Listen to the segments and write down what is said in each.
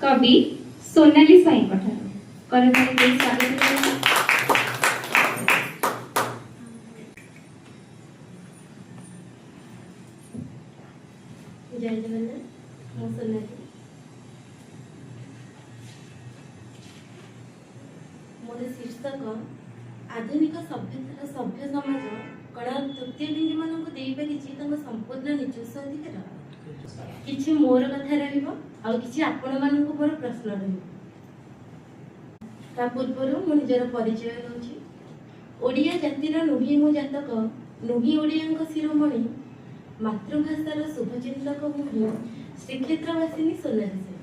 କବି ସୋନାଲି ସ୍ୱାଇଁଙ୍କ ଠାରୁ। କରତାଳି ଦେଇ ସ୍ୱାଗତ କରିବା। ଜୟ ଜଗନ୍ନାଥ। ମୁଁ ସୋନାଲି। ମୋର ଶୀର୍ଷକ, ଆଧୁନିକ ସଭ୍ୟତାର ସଭ୍ୟ ସମାଜ କଣ ତୃତୀୟ ଲିଙ୍ଗୀମାନଙ୍କୁ ଦେଇପାରିଛି ତାଙ୍କ ସମ୍ପୂର୍ଣ୍ଣ ନିଜସ୍ୱ ଅଧିକାର? କିଛି ମୋର କଥା ରହିବ ଆଉ କିଛି ଆପଣମାନଙ୍କୁ ମୋର ପ୍ରଶ୍ନ ରହିବ। ତା ପୂର୍ବରୁ ମୁଁ ନିଜର ପରିଚୟ ଦେଉଛି। ଓଡ଼ିଆ ଜାତିର ନୁହେଁ ମୁଁ ଜାତକ, ନୁହେଁ ଓଡ଼ିଆଙ୍କ ଶିରୋମଣି, ମାତୃଭାଷାର ଶୁଭଚିନ୍ତକ ମୁଁ ହିଁ ଶ୍ରୀକ୍ଷେତ୍ରବାସିନୀ ସୋନାଲି ସେନ।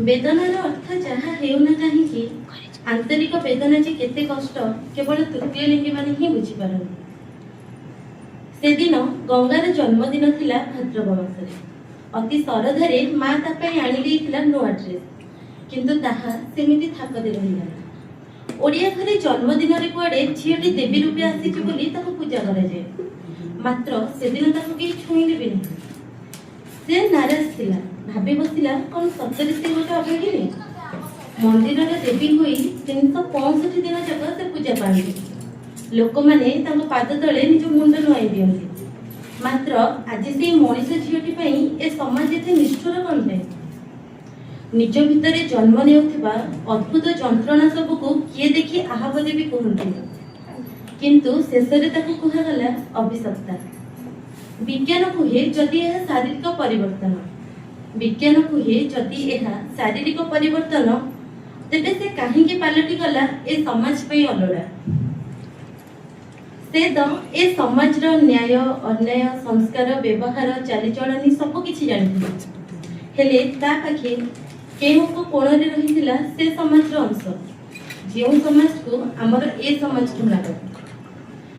ବେଦନାର ଅର୍ଥ ଯାହା ହେଉନା କାହିଁକି, ଆନ୍ତରିକ ବେଦନା ଯେ କେତେ କଷ୍ଟ, କେବଳ ତୃତୀୟ ଲିଙ୍ଗୀମାନେ ହିଁ ବୁଝିପାରନ୍ତି। ସେଦିନ ଗଙ୍ଗାର ଜନ୍ମଦିନ ଥିଲା। ଭାଦ୍ରବ ମାସରେ ଅତି ଶରଧାରେ ମା ତା ପାଇଁ ଆଣି ଦେଇଥିଲା ନୂଆ ଡ୍ରେସ୍, କିନ୍ତୁ ତାହା ସେମିତି ଥାକରେ ରହିଗଲା। ଓଡ଼ିଆ ଘରେ ଜନ୍ମଦିନରେ କୁଆଡ଼େ ଝିଅଟି ଦେବୀ ରୂପେ ଆସିଛି ବୋଲି ତାକୁ ପୂଜା କରାଯାଏ। ମାତ୍ର ସେଦିନ ତାକୁ କେହି ଛୁଇଁଲେ ବି ନାହିଁ। ସେ ନାରାଜ ଥିଲା। ଭାବି ବସିଲା, କଣ ସତରେ ସେ ଗୋଟେ ଅଭାଗିନୀ? ମନ୍ଦିରର ଦେବୀ ହୋଇ 365 ଦିନ ଯାକ ସେ ପୂଜା ପାଆନ୍ତି। ଲୋକମାନେ ତାଙ୍କ ପାଦ ତଳେ ନିଜ ମୁଣ୍ଡ ନୁଆଇଁ ଦିଅନ୍ତି। ମାତ୍ର ଆଜି ସେଇ ମଣିଷ ଝିଅଟି ପାଇଁ ଏ ସମାଜ ଏତେ ନିଷ୍ଠୁର କଣ ପାଇଁ? ନିଜ ଭିତରେ ଜନ୍ମ ନେଉଥିବା ଅଦ୍ଭୁତ ଯନ୍ତ୍ରଣା ସବୁକୁ କିଏ ଦେଖି ଆହା ବୋଲି ବି କୁହନ୍ତିନି। କିନ୍ତୁ ଶେଷରେ ତାକୁ କୁହାଗଲା ଅଭିଶପ୍ତା। ବିଜ୍ଞାନ କୁହେ, ଯଦି ଏହା ଶାରୀରିକ ପରିବର୍ତ୍ତନ, ବିଜ୍ଞାନ କୁହେ, ଯଦି ଏହା ଶାରୀରିକ ପରିବର୍ତ୍ତନ, ତେବେ ସେ କାହିଁକି ପାଲଟି ଗଲା ଏ ସମାଜ ପାଇଁ ଅଲୋଡ଼ା? ସେ ତ ଏ ସମାଜର ନ୍ୟାୟ, ଅନ୍ୟାୟ, ସଂସ୍କାର, ବ୍ୟବହାର, ଚାଲିଚଳନି ସବୁ କିଛି ଜାଣିଥିଲା। ହେଲେ ତା ପାଖେ କେଉଁ ଏକ କୋଣରେ ରହିଥିଲା ସେ ସମାଜର ଅଂଶ, ଯେଉଁ ସମାଜକୁ ଆମର ଏ ସମାଜ ଘୃଣା କରେ।